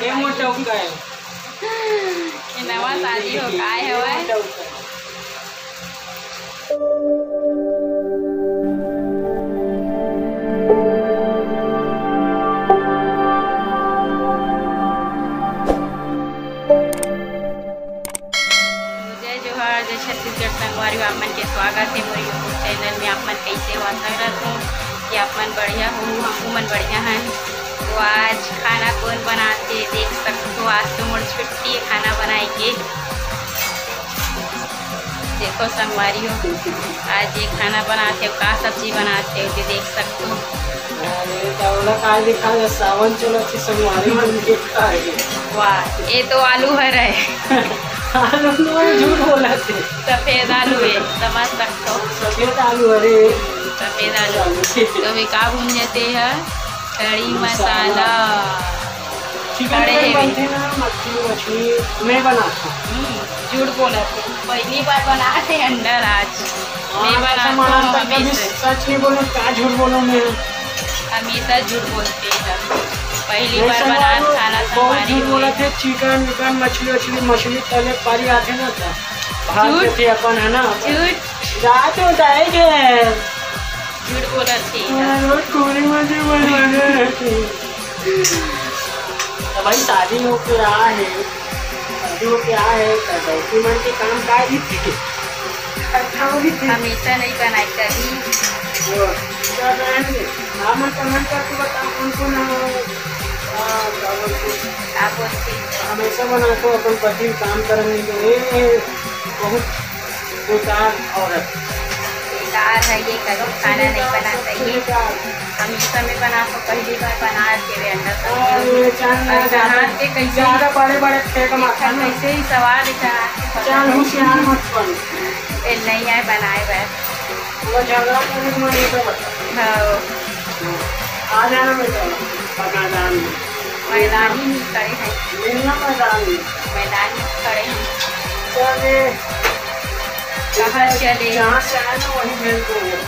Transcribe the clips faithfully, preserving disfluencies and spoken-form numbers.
ये मोर डौका हे। ये नवा शादी हो, काय हवय? ये मोर डौका हे। जय जोहार, जय छत्तीसगढ़ संगवारी हो, आप मन के स्वागत हे मोर YouTube चैनल में। आप मन कइसे हो? आशा करत हूँ कि आप मन बढ़िया हो, हमहू मन बढ़िया हन। तो आज खाना कोन बनाथे, देख सकथो, आज तो मोर छुट्टी हे खाना बनाए के। देखो संगवारी हो, आज ये खाना बनाथे, का सब्जी बनाथे, ये देख सकथो। अरे, त ओला काय दिखा दे, सावन चलत हे, संगवारी मन के का हे? वाह, ये तो आलू हरय। आलू तो झूठ बोलत हे। सफेद आलू हे, समझ सकथो। सफेद आलू हरे। सफेद आलू। तो ये का भूंजथे ह? कढ़ी मसाला। चिकन कढ़े में में। बनथे ना, मछली, मछली मैं बनाथों। हम्म, झूठ बोलत हे। पहली बार बनाथे अंडा आज। हाँ, मैं कसम बनाथों आज तक कभी हमेशा। सच नहीं बोलूँ, क्या झूठ बोलूँ मैं? हमेशा झूठ बोलथे। पहली नहीं, बार संगवारी बनात हो, खाना बहुत संगवारी झूठ हो। बोलथे। चिकन विकन, मछली वछली, मछली तले पारी आथे ना, त भाग झूठ। देथे अपन, है ना? झूठ। जात हो जाएंगे। झूठ बोलत हे। हाँ, रोज कोरी मजे मजे रहते। तो भाई, शादी हो के रहा है, शादी हो के रहा है, तो लड़की मन के काम का ही थे? अच्छा, वही थे। हमेशा नहीं बनाई कभी। वो, क्या बनाएंगे? आप मन comment करके बताओ, कौन कौन है? हाँ, क्या बोलते हैं? आप बोलते हैं। हमेशा बनाथों अपन पति काम करने के लिए, बहुत बेकार औरत। बेकार है ये, कभी खाना नहीं बनाता ये। हमेशा मैं बनाथों, पहली बार बना के वे अंडा सब्जी। अरे, चांद और ना कहाँ ज्यादा, के कैसे ज्यादा बड़े बड़े फेंक मत खाना। कैसे ही सवाद है, कहाँ के चांद होशियार मत बन। ए, नहीं आए बनाए बर। वो झगड़ा करने में नहीं तो बता। हाँ। आ जाना बेटा, मैदान में। मैदानी में खड़े हैं। मिलना मैदान में। मैदान में खड़े हैं। चलिए। कहाँ चले? जहाँ से आए ना, वहीं भेज देंगे।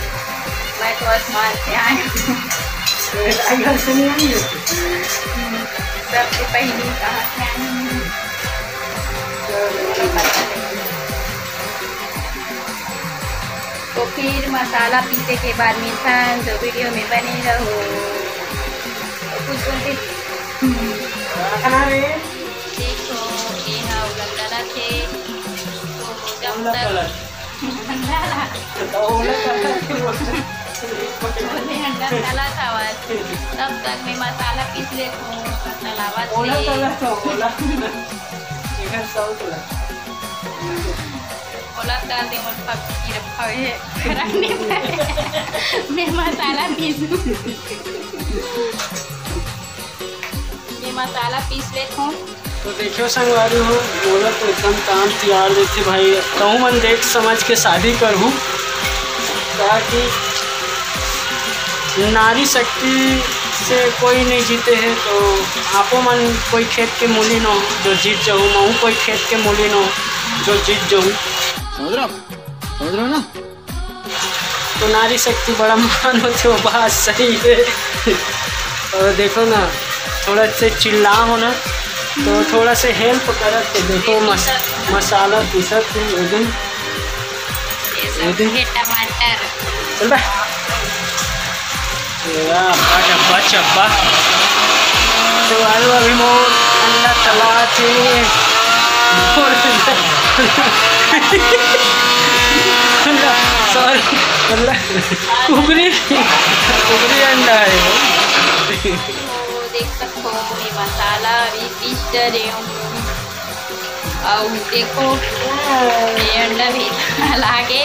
मैं तो आसमान से आई हूँ। बेटा, घर से नहीं आई है? हम्म, सबसे पहले कहाँ से आई हूँ? चलो। पता नहीं। तो फिर मसाला पीसे के बाद मिलथन, तो वीडियो में बने रहो। तो कुछ बोलते। हम्म। रखना रे। देखो, ये हा उलंदना थे। तो जब ओला तक कलर। ओला कलर। बोले अंडा तला था आज। तब तक मैं मसाला पीस लेती हूँ, मसाला आवाज ओला नहीं। कलर था, ओला। चिकन साउथ वाला। ओला डाल दे, मोर पक्की रखा हुए है। मैं मसाला पीसूं। मैं मसाला पीस लेथों। तो देखियो संगवारी हो, मोला तो एकदम काम तियार देथे भाई। तहूँ मन देख समझ के शादी करहू, ताकि नारी शक्ति से कोई नहीं जीते है, तो आपो मन कोई खेत के मूली नो जो जीत जाहू, महूँ कोई खेत के मूली नो जो जीत जाहू। समझ रहे हो? समझ रहे हो ना? तो नारी शक्ति बड़ा महान होथे, वो बात सही है। और देखो ना, थोड़ा से चिल्ला हो ना, तो थोड़ा से हेल्प करत, तो देखो मस-, मसाला पीसत हे एकदम। ये सब ये दे। ये टमाटर। चल बे। ए, अब्बा, अब्बा, अब्बा। तो आलू अभी मोर अंडा तला थे। मोर अंडा। सॉरी, अंडा। कुकरी, कुकरी अंडा है। तो देख सकथो, मैं मसाला अभी पीस डरे हूँ। अउ देखो, ये अंडा भी लागे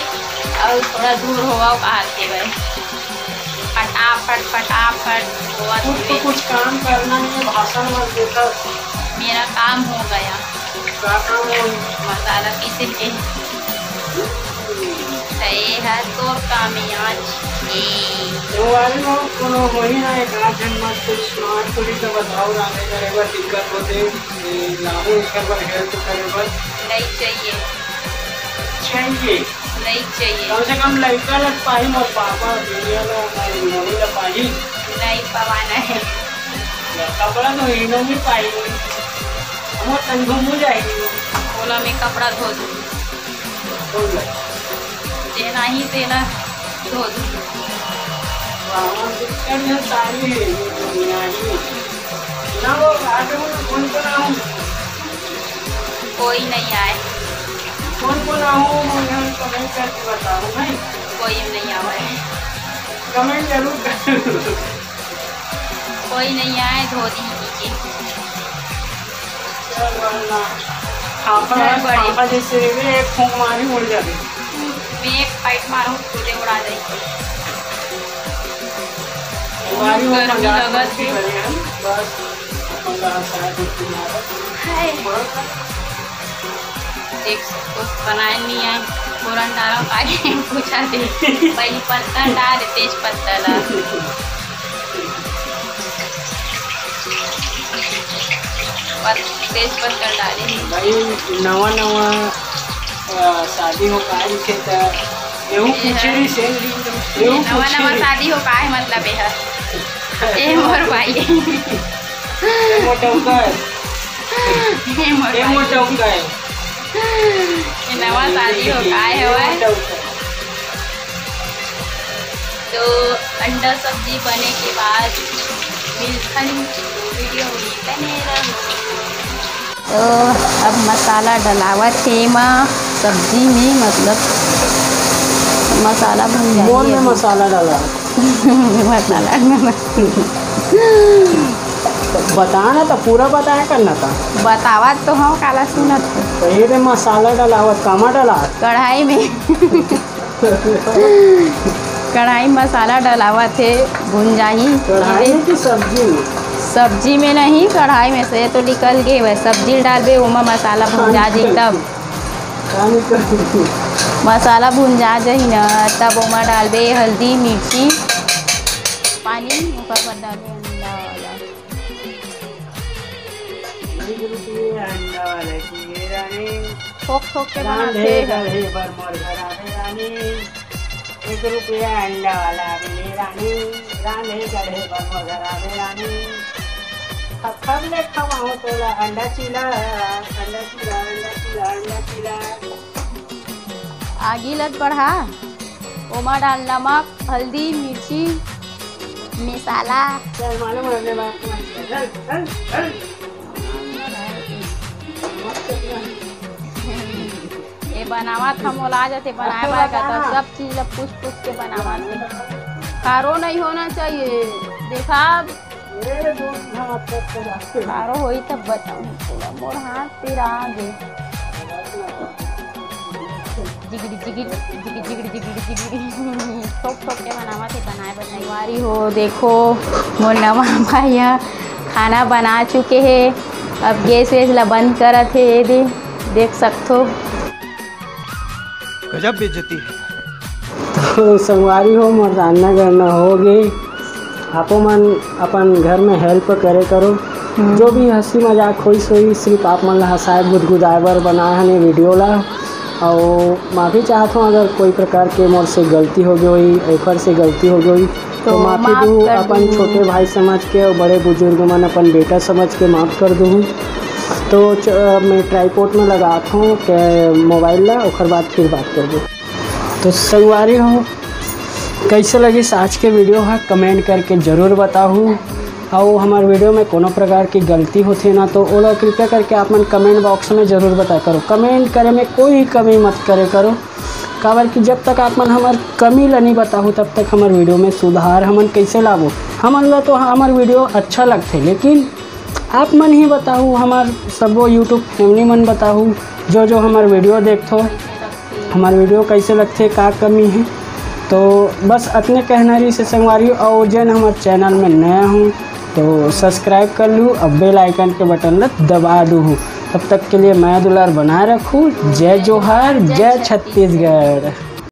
अउ थोड़ा दूर होवा काहत हेवय। फटाफट, फटाफट होवत खुद को हेवय। कुछ काम करना नहीं है, भाषण मत देता। मेरा काम हो गया। का काम हो? मसाला पीसे के। त ये ह तोर काम हे आज। ए। संगवारी हो, कोनो होही ना, एक आध झन मत कुछ मार थोड़ी सा बताओ, रांधे करे बर दिक्कत होथे। ए, लाहू एकर बर हेल्प करे बर। नहीं चाहिए। चाहिए। नहीं चाहिए। कम से कम लड़का लग पाही, मोर पापा, दुनिया ला, हमारे मम्मी ला पाही। नहीं पवाना है। कपड़ा तो ही नहीं पाई, हमर तन घूम जाही। ओला मैं कपड़ा धो दूँ। बोल। जे नाही तेला धो दूँ। बावन बिस्तर में साड़ी है, ये दुनिया ही। ना वो आगे वो कौन कौन आऊँ? कोई नहीं आए। कौन कौन आऊँ, मैं कमेंट करके बताऊँ भाई। कोई नहीं आवे। कमेंट जरूर करो। कोई नहीं आए, धो दी नीचे। चल वरना। फाफा, चल बड़े। फाफा जैसे रे, एक फूंक मारी उड़ जाती। मैं एक फाइट मारूँ, खुदे उड़ा दे। तुम्हारी वो गर्मी मजाक लगत मस्ती है। करे हैं, बस। अपन का हंसाए, कुछ नहीं आता। हाय। देख सकथो, बनाए नहीं आए, फोरन डालो, काहे पूछा दे। पहली पत्ता डाल, तेज पत्ता डाल। पत-, तेज पत्ता डाले ही। भाई, नवा नवा, अ, शादी हो पाए थे त एहू ये पूछे है। रही से, एहू नवा पूछे नवा रही। शादी हो पाए, मतलब ये है। ए मोर भाई। ए मोटौका है। ए मोर ए भाई। मोटौका है। ये नवा शादी हो, काय हवय? ए मोटौका। तो अंडा सब्जी बने के बाद मिलथन वीडियो में, बने रहो। तो अब मसाला डलावत हे एमा सब्जी में, मतलब मसाला भुन जाही मोर में अभी। मसाला डाला। मसाला डाला। बता ना, तो पूरा बताया करना था। बतावत तो हूँ, काला सुनत हो। तो ये रे मसाला डलावत, कामा डला? कढ़ाई में। कढ़ाई मसाला डलावत हे, भुन जाही। कढ़ाई में कि सब्जी में? सब्जी में नहीं, कढ़ाई में से तो निकल गए। वह सब्जी डालबे, ओमा मसाला भुन जा जी तब। पानी कर। मसाला भुंजा जही न, तब ओमा डालबे हल्दी, मिर्ची, पानी, ओकर बाद डालबे अंडा वाला। एक रुपये अंडा वाला की ये रानी। ठोक ठोक के रांधे बनाथे। गढ़े बर मोर घर आवे रानी। एक रुपया अंडा वाला मिले रानी, रांधे गढ़े बर मोर घर आवे रानी। खब खब ले खवाऊं तोला अंडा चीला, अंडा चीला, अंडा चीला, अंडा चीला। आगी लग बढ़ा, ओमा डाल नमक, हल्दी, मिर्ची, मसाला। चल, मालूम है अपने बाप को। चल, चल, चल। ये बनावत हम ओला जाते बनाए बर का, तो सब चीज ला पूछ पूछ के बनावत हे। खारो नहीं होना चाहिए। देखा, खारो होई तब बताऊं तोला। मोर हाथ पिरा दे। जिगरी, जिगरी, जिगरी, जिगरी, जिगरी, जिगरी। ठोक ठोक के बनावत हे, बनाए बर नहीं। संगवारी हो, देखो, मोर नवा भाई ह खाना बना चुके हे। अब गैस वैस ला बंद करत हे, ये दे, देख सकथो। गजब बेइज्जती है। तो संगवारी हो, मोर रांधना गढ़ना हो गे। आपो मन अपन घर में हेल्प करे करो। हम्म। जो भी हंसी मजाक होइस होई, सिर्फ आप मन ला हंसाए गुदगुदाए बर बनाए हन ये वीडियो ला। अउ माफी चाहत हूँ अगर कोई प्रकार के मोर से गलती हो गई होई, एकर से गलती हो गई होई, तो तो माफी माफ दू, कर अपन दू। छोटे भाई समझ के अउ बड़े बुजुर्ग मन अपन बेटा समझ के माफ कर दू। तो च-, मैं ट्राइपॉड में लगात हूँ के मोबाइल ला, ओकर बाद फिर बात करबो। तो संगवारी हो, कैसे लगिस आज के वीडियो ह, कमेंट करके जरूर बताहू। अउ हमार वीडियो में कोनो प्रकार की गलती होथे ना, तो ओला कृपया करके आप मन कमेंट बॉक्स में जरूर बताए करो। कमेंट करे में कोई कमी मत करे करो, काबर कि जब तक आप मन हमार कमी ला नहीं बताहू, तब तक हमार वीडियो में सुधार हमन कैसे लाबो? हमन ला तो हमार वीडियो अच्छा लगथे, लेकिन आप मन ही बताहू, हमार सबो YouTube फैमिली मन बताहू, जो जो हमार वीडियो देखथो, हमार वीडियो कैसे लगथे, का कमी है। तो बस अतने कहना रहिस हे संगवारी, अउ जेन हमार चैनल में नया हूँ तो सब्सक्राइब कर लू, अब बेल आइकन के बटन ला दबा दू। तब तक के लिए मया दुलार बनाए रखू। जय जोहार, जय छत्तीसगढ़।